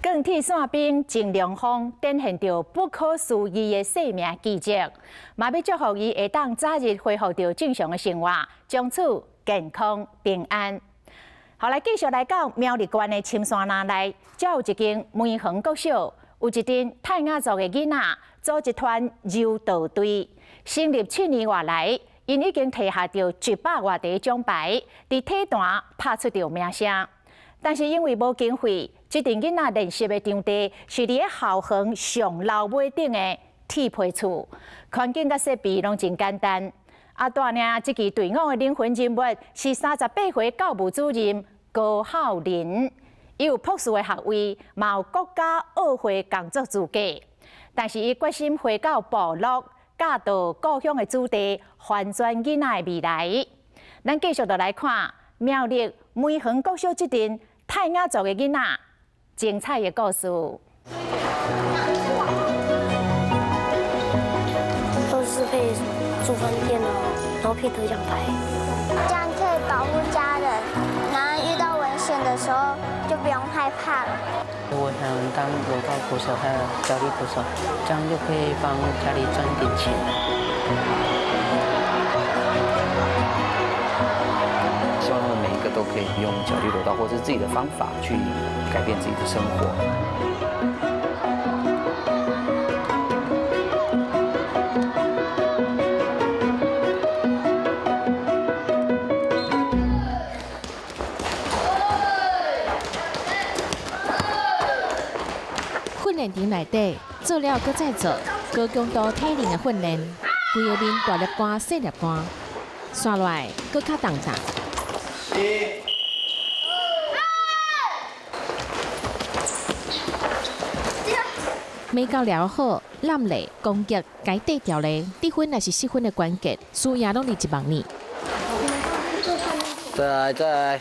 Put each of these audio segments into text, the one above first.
鋼鐵傘兵鄭良峰展現著不可思議的生命奇蹟，嘛欲祝福伊會當早日恢復著正常的生活，從此健康平安。後來繼續來到苗栗縣的深山林內，遮有一間梅園國小，有一陣泰雅族的囡仔組一團柔道隊，成立7年外來，𪜶已經提下著100外塊獎牌，佇體壇拍出著名聲。但是因為無經費，這陣囡仔練習的場地是佇咧校園上樓尾頂的鐵皮厝，環境佮設備攏真簡單。啊，帶領這支隊伍的領軍人物是38歲教務主任高孝林，伊有博士的學位，嘛有國家奧會工作資格。但是伊決心回到部落，教導故鄉的子弟，翻轉囡仔的未來。咱繼續就來看苗栗梅園國小這陣泰雅族的囡仔精彩的故事。都是可以住飯店啊，然後可以得獎牌，這樣可以保護家人，然後遇到危險的時候就不用害怕了。我想當柔道國手，還有腳力國手，這樣就可以幫家裡賺點錢。希望他們每一個都可以用腳力柔道或是自己的方法去改變自己的生活。訓練場內底做了閣再做，高強度體能的訓練，規个面大粒汗、細粒汗，紲落來閣較重重。沒教了好，攬力、攻擊、該對調咧，得分抑是失分的關鍵，輸贏攏佇一網裡。再來，再來。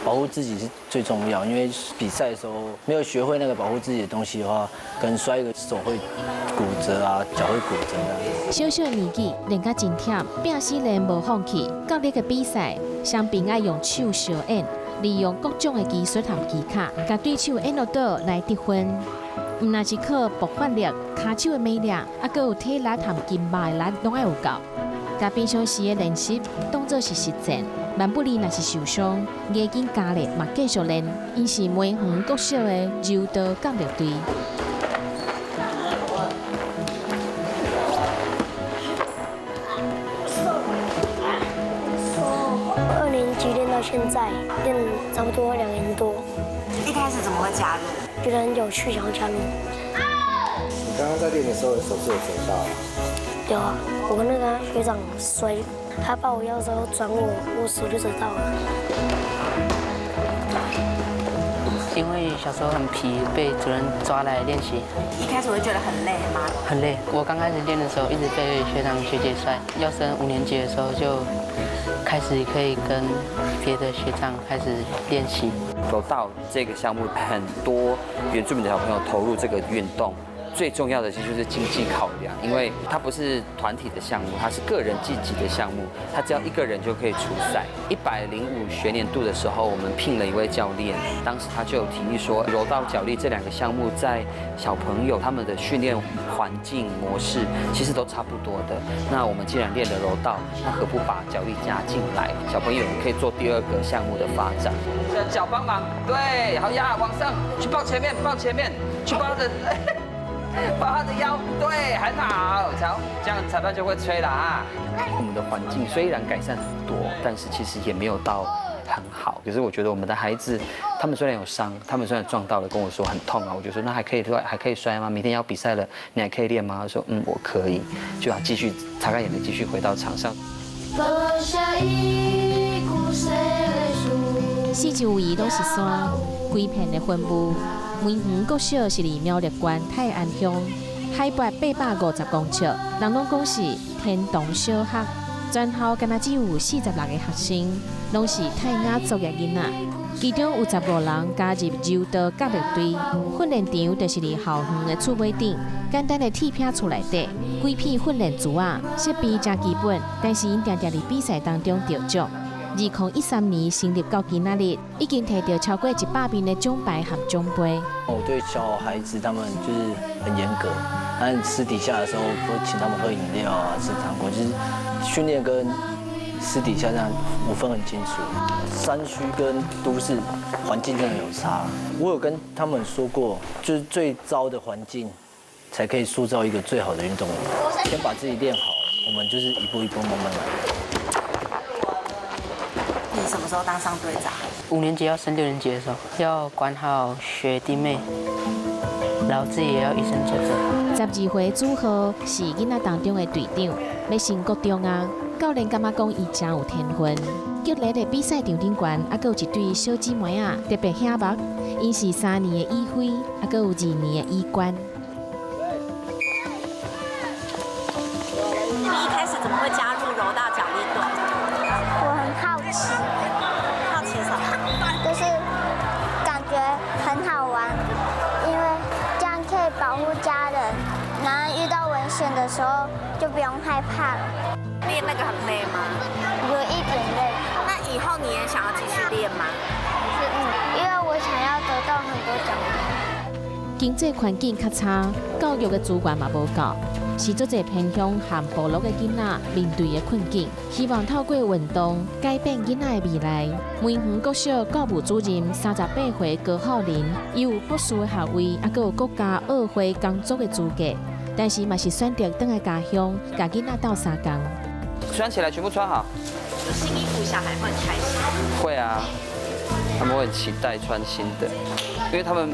保護自己是最重要，因為比賽的時候沒有學會那個保護自己的東西的話，可能摔一個手會骨折啊，腳會骨折啊。小小年紀練甲真忝，拼死練無放棄。到這個比賽，傷兵愛用手相掩，利用各種的技術和技巧，共對手掩落倒來得分。毋但是靠爆發力、跤手的魅力，啊，閣有體力和筋肉的力，攏愛有夠。共平常時的練習當做是實戰，萬不利若是受傷，咬緊加力嘛繼續練。𪜶是梅園國小的柔道角力隊。二年級練到現在，練差不多2年多。一開始怎麼會加入？覺得很有趣，想要加入。你剛剛在練的時候，手是有折到？有啊，我跟那個學長摔，他抱我腰的時候轉我，我手就折到了。因為小時候很皮，被主任抓來練習。一開始會覺得很累嗎？很累。我剛開始練的時候，一直被學長學姐摔。要升5年級的時候，就開始可以跟別的學長開始練習。柔道這個項目，很多原住民的小朋友投入這個運動。最重要的其實就是經濟考量，因為它不是團體的項目，它是個人競技的項目，他只要一個人就可以出賽。105學年度的時候，我們聘了一位教練，當時他就有提議說，柔道、腳力這兩個項目在小朋友他們的訓練環境模式其實都差不多的。那我們既然練了柔道，那何不把腳力加進來？小朋友可以做第二個項目的發展。腳幫忙，對，好呀，往上去抱前面，抱前面，去抱着。抱他的腰，對，很好，好，這樣裁判就會吹了啊。我們的環境雖然改善很多，但是其實也沒有到很好。可是我覺得我們的孩子，他們雖然有傷，他們雖然撞到了，跟我說很痛啊，我就說那還可以摔，還可以摔嗎？明天要比賽了，你還可以練嗎？他說嗯，我可以，就要繼續擦乾眼淚，繼續回到場上。四周圍攏是山，規片的雲霧。梅園國小是佇苗栗縣泰安鄉，海拔850公尺，人攏講是天堂小學。全校敢若只有46個學生，攏是泰雅族的囡仔，其中有15人加入柔道角力隊。訓練場就是佇校園的厝尾頂，簡單的鐵皮厝內底，幾片訓練櫥仔，設備誠基本，但是𪜶定定佇比賽當中得獎。2013年成立到今仔日，已經提著超過100面的獎牌和獎盃。我對小孩子他們就是很嚴格，但私底下的時候會請他們喝飲料啊、吃糖果，就是訓練跟私底下這樣我分很清楚。山區跟都市環境真的有差。我有跟他們說過，就是最糟的環境，才可以塑造一個最好的運動員。先把自己練好，我們就是一步一步慢慢來。你什麼時候當上隊長？5年級要升6年級的時候，要管好學弟妹，然後自己也要以身作則。12歲祖浩是囡仔當中的隊長，欲升國中啊。教練感覺講伊誠有天分。激烈的比賽場頂懸，猶閣有一對小姊妹仔特別顯目，𪜶是3年的以輝，猶閣有2年的以冠。你一開始怎麼會加入柔道角力隊？我很好奇。好奇什麼？就是感覺很好玩，因為這樣可以保護家人，然後遇到危險的時候就不用害怕了。練那個很累嗎？有一點累。那以後你也想要繼續練嗎？嗯，因為我想要得到很多獎牌。經濟環境較差，教育的資源嘛無夠，是足濟偏鄉和部落的囡仔面對的困境。希望透過運動改變囡仔的未來。梅園國小教務主任38歲高浩林，伊有博士的學位，猶閣有國家奧會工作的資格，但是嘛是選擇轉來家鄉，共囡仔鬥相共。穿起來，全部穿好。有新衣服，小孩會很開心。會啊，他們會很期待穿新的，因為他們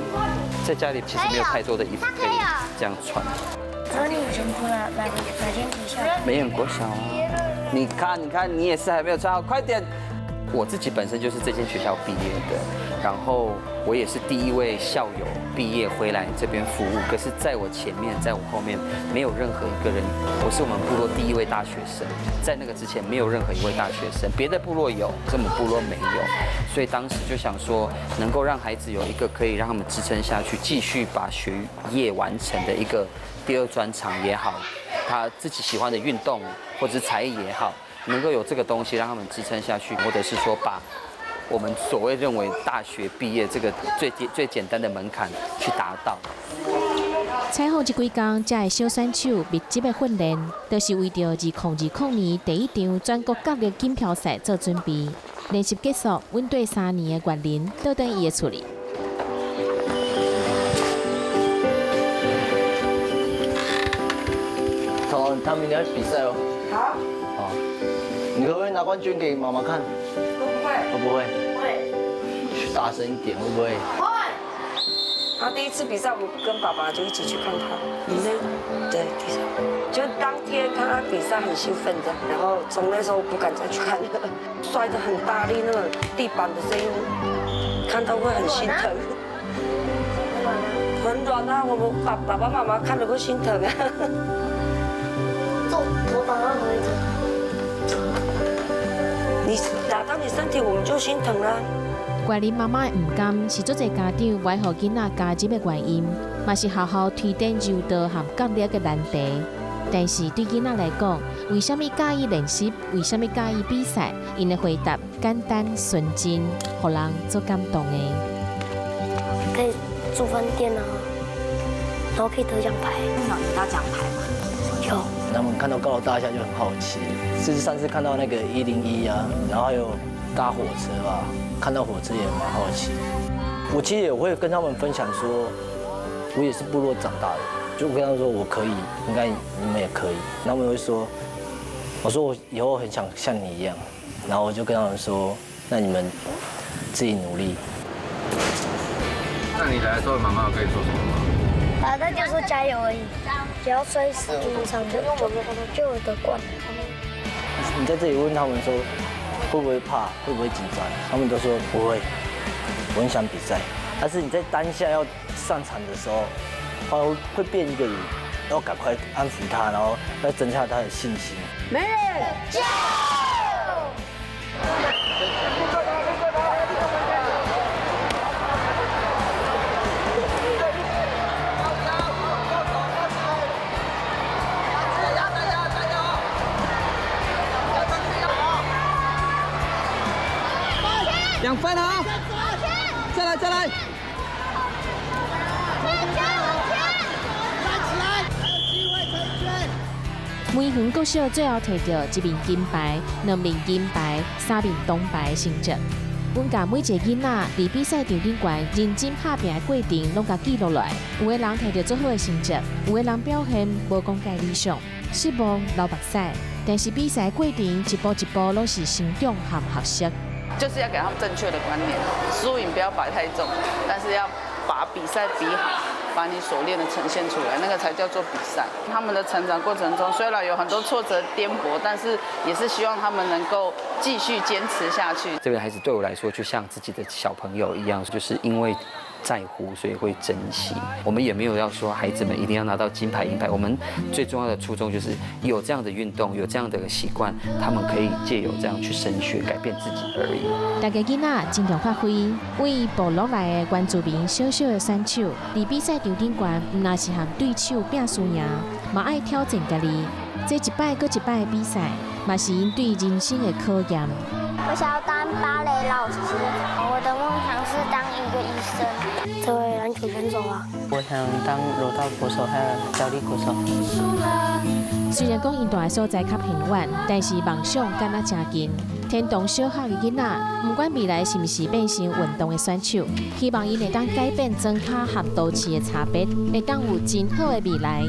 在家裡其實沒有太多的衣服可以這樣穿。那你以前讀哪間學校？美遠國小啊。你看，你看，你也是還沒有穿好，快點！我自己本身就是這間學校畢業的，然後我也是第一位校友畢業回來這邊服務。可是在我前面，在我後面，沒有任何一個人。我是我們部落第一位大學生，在那個之前沒有任何一位大學生，別的部落有，這麼部落沒有。所以當時就想說，能夠讓孩子有一個可以讓他們支撐下去，繼續把學業完成的一個第二專長也好，他自己喜歡的運動或者是才藝也好。能夠有這個東西讓他們支撐下去，或者是說把我們所謂認為大學畢業這個最最簡單的門檻去達到。採訪這幾工，這的小選手密集的訓練，都是為著2020年第一場全國角力錦標賽做準備。練習結束，阮綴3年的月林倒轉伊的厝裡。好，他明天比賽哦。好。好。你可不可以拿冠軍給媽媽看？會不會？會不會？會。大聲一點，會不會？會。他第一次比賽，我跟爸爸就一起去看他。你那，對，第三，就當天看他比賽很興奮的，然後從那時候不敢再去看了，摔得很大力，那個地板的聲音，看到會很心疼。很軟啊，我們爸爸媽媽看了會心疼啊。做頭髮會疼。你打到你身體，我們就心疼啦。怪林媽媽的毋甘，是足濟家長袂予囡仔加入的原因，嘛是學校推展柔道和角力的難題。但是對囡仔來講，為啥物佮意練習？為啥物佮意比賽？𪜶的回答簡單純真，予人足感動的。可以住飯店啊，然後可以得獎牌。你有得到獎牌嗎？有。他們看到高樓大廈就很好奇，是上次看到那個101啊，然後還有搭火車吧，看到火車也蠻好奇。我其實也會跟他們分享說，我也是部落長大的，就我跟他們說我可以，應該你們也可以。他們會說，我說我以後很想像你一樣，然後我就跟他們說，那你們自己努力。那你來的時候，媽媽有跟你說什麼嗎？啊，他就說加油而已，只要摔四五場就有得冠。你在這裡問他們說，會不會怕，會不會緊張？他們都說不會，我很想比賽。但是你在當下要上場的時候，他會變一個人，要趕快安撫他，然後要增加他的信心。沒加油！ 2分啊！再來再來！往前往前！站起來，還有機會成全。梅園國小最後摕著一面金牌、兩面金牌、三面銅牌成績。阮共每一个囡仔佇比賽場頂懸認真拍拚的過程，攏共記錄落來。有的人摕著足好的成績，有的人表現無講蓋理想，失望流目屎。但是比賽過程一步一步攏是成長和學習。就是要給他們正確的觀念，輸贏不要擺太重，但是要把比賽比好，把你所練的呈現出來，那個才叫做比賽。他們的成長過程中，雖然有很多挫折顛簸，但是也是希望他們能夠繼續堅持下去。這個孩子對我來說，就像自己的小朋友一樣，就是因為在乎，所以會珍惜。我們也沒有要說孩子們一定要拿到金牌、銀牌。我們最重要的初衷就是有這樣的運動，有這樣的習慣，他們可以借由這樣去升學，改變自己而已。大家囡仔盡量發揮，為部落內的原住民小小的選手，佇比賽場頂懸，毋但是和對手拚輸贏，嘛愛挑戰家己。這一擺閣一擺的比賽，嘛是𪜶對人生的考驗。我想要當芭蕾老師，我的夢想是當一個醫生，成為籃球選手啊。我想當柔道國手，還有腳力國手。雖然講𪜶蹛的所在較偏遠，但是夢想敢若誠近。天堂小學的囡仔，毋管未來是毋是變成運動的選手，希望𪜶會當改變莊跤和都市的差別，會當有真好的未來。